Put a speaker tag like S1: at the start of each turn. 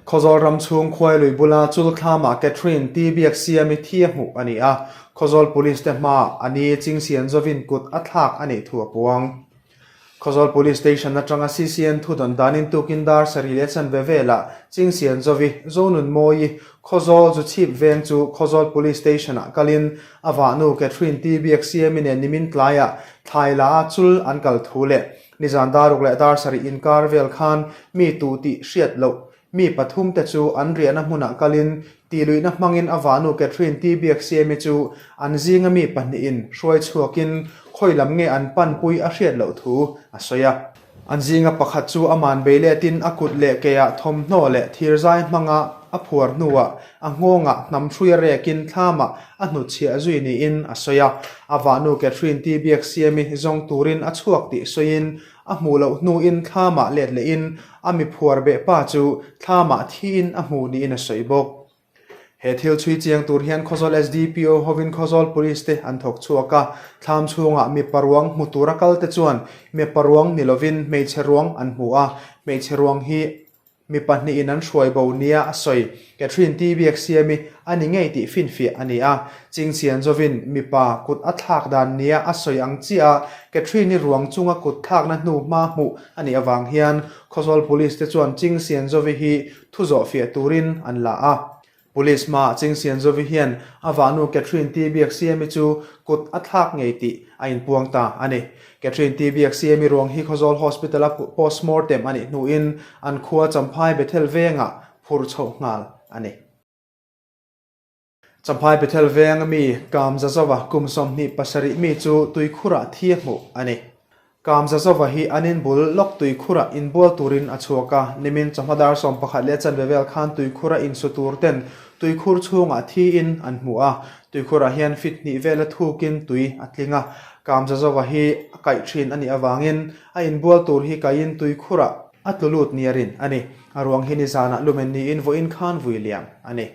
S1: Khawzawl ram chhung khuailui bula Chulthlamah Catherine T Biaksiami thi a hmuh a ni a, Khawzawl Police te hmaah a ni Chingsianzovin kut a thlak a nih thu a puang. Khawzawl Police Station atanga CCN thu dawn danin tukin dar sarih leh chanve velah Chingsianzovi, Zonunmawii, Khawzawl Zuchhip veng chu Khawzawl Police Station-ah kalin a vahnu Catherine T Biaksiami nen nimin tlaiah thlai la a chul an kal thu leh Nizan daruk leh dar sarih inkar vel khan mi tu tih hriat loh mi pathumte chu an riahna hmunah kalin tihluihna hmangin a vahnu Catherine T. Biaksiami chu an zinga mi pahnihin hruai chhuakin khawi lam nge an panpui a hriat loh thu a sawi a. An zinga pakhat chu aman bei letin a kut leh keah thawmhnaw leh thirzai hmanga a phuar hnuah A nghawngah hnam hruia rekin thlamah a hnutchhiah zui niin a sawi a. A vahnu Catherine T. Biaksiami zawng turin a chhuak tih sawiin a hmuh loh hnuin thlamah let lehin a mi phuar beh pa chu thlamah thiin a hmu niin a sawi bawk. He thil chhui chiang tur hian Khawzawl SDPO hovin Khawzawl Police te an thawk chhuak a, thlam chhungah mipa ruang hmu tura kalte chuan mipa ruang ni lovin hmeichhe ruang an hmu a, hmeichhe ruang hi Mi pahnihin an hruai bo nia a sawi. Catherine T. Biaksiami a ni ngei tih finfiah a ni a. Chingchian zawin mipa kut a thlak dan nia a sawi ang chiah a, Catherine-i ruang chunga kut thlakna hnu hma hmuh a nih avang hian Khawzawl Police te chuan Chingsian Zovi hi thu zawhfiah turin an la a. Police hmaah Chingsian Zovi hian a vahnu Catherine T. Biaksiami chu kut a thlak ngei tih a inpuang ta a ni. Catherine T. Biaksiami ruang hi Khawzawl Hospital-a postmortem a nih hnuin an khua Champhai Bethel vengah phur chhoh nghal a ni. Champhai Bethel venga mi Kamzazova kum 27 mi chu tuikhurah thi a hmuh a ni. Kamzazova hi an inbul lawk tuikhurah inbual turin a chhuak a, nimin chawhma dar 11 leh chanve vel khan tuikhura insu tur ten tuikhur chhungah thiin an hmu a, tuikhurah hian fit hnih vela thukin tui a tling a, Kamzazova hi a kaih thin a nih avangin a inbual tur hi kaiin tuikhurah a tlu lut nia rin a ni. A ruang hi nizanah lumen niin vawiin khan vui liam a ni.